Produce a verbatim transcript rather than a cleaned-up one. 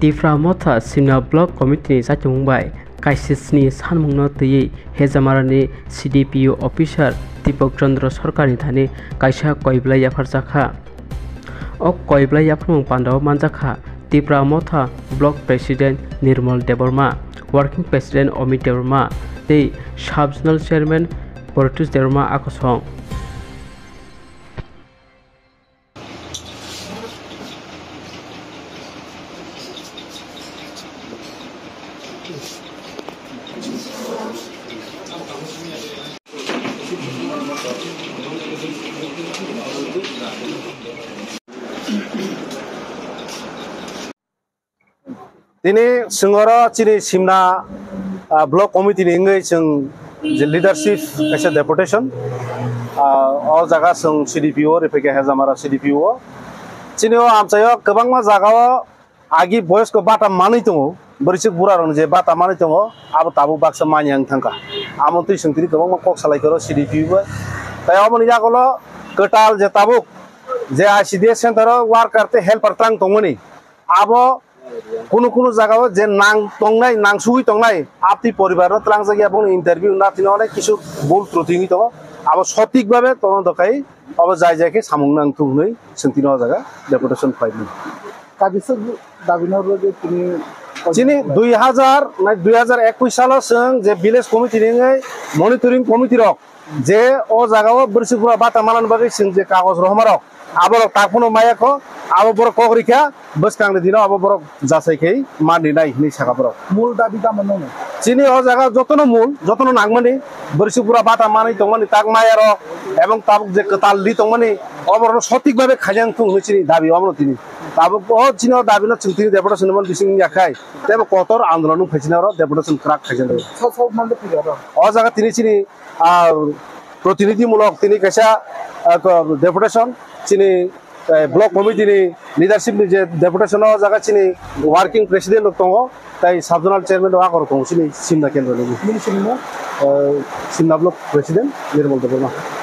Tipra Motha Simna Block Committee ni chatimung bai kaisa sni sanmungno twiwi Hejamarani C D P O officer Dipok Chandra Sarkar ni thani kaisa koiblai yapharjakha. O koiblai yapharmung pandao manjakha Tipra Motha Block President Nirmal Debbarma, Working President Amit Debbarma tei Sub Zonal Chairman Boritush Debbarma a kosong. Tini chwng oro chini Simna, ah, block committee ni wngwi chwng je leadership kaisa deputation, ah, o jaga chwng C D P O rwphaikha, Hejamara C D P O. Chini o amchaio kwbangma jagao agi boyosko bata manwi tongo, bwrwichwk burarokni je bata manwi tongo, abo tabuk baksa manya wng thangkha. Amo twi chwng tini kwbangma kok salai khe oro C D P O bai. Tai oboni yagulo kwtal je tabuk je I C D S center o worker tei helper twlang tongmani, abo kunu kunu jagao je nang tongnai, nang sugwi tongnai, aptwi poribarno twlangjak ya, bongni interview na tino onek kisu bul truti wngwi tongo, abo sotik babe tongna dokhai, abo jai jai khe samung nang thung hwnwi chwng tino o jaga deputation phaimani. Kabisa dabino rwgwi tini chini dui hazar nai dui hazar ekwis salo chwng je village committee ni wngwi monitoring committee rok je o jagao bwrwichwk bura bata manani bagwi chwng je kagoj rohoma rok, aborok tak phano maya kho, abo borok kok rikha, bwskangni dino abo borok jasai khai manri nai hinwi saka borok. Mul dabi tamo nono? Chini o jaga jotono mul, jotono nangmani, bwrwichwk bura bata manwi tongmani tak maya rok, ebong tabuk je kwtal li tongmani, oborokno sotik babe khaijak thung hinwi chini dabi omono tini. Tabuk o chini o dabino chwng tini deputation ni bising yakhai, tebo kotor andolon wng phai chini oro deputation kwrak khaijak. Sok sok mande phi oro? O jaga tini chini ah, protinidhimulok tini kaisa, ah, ko-, deputation chini, eh, block committee ni leadership ni je deputation o jaga chini working president rok tongo, tai sub zonal chairman rok akorok tongo chini Simna kendro ni. Nini sini mo? Eh, Simna block president Nirmal Debbarma.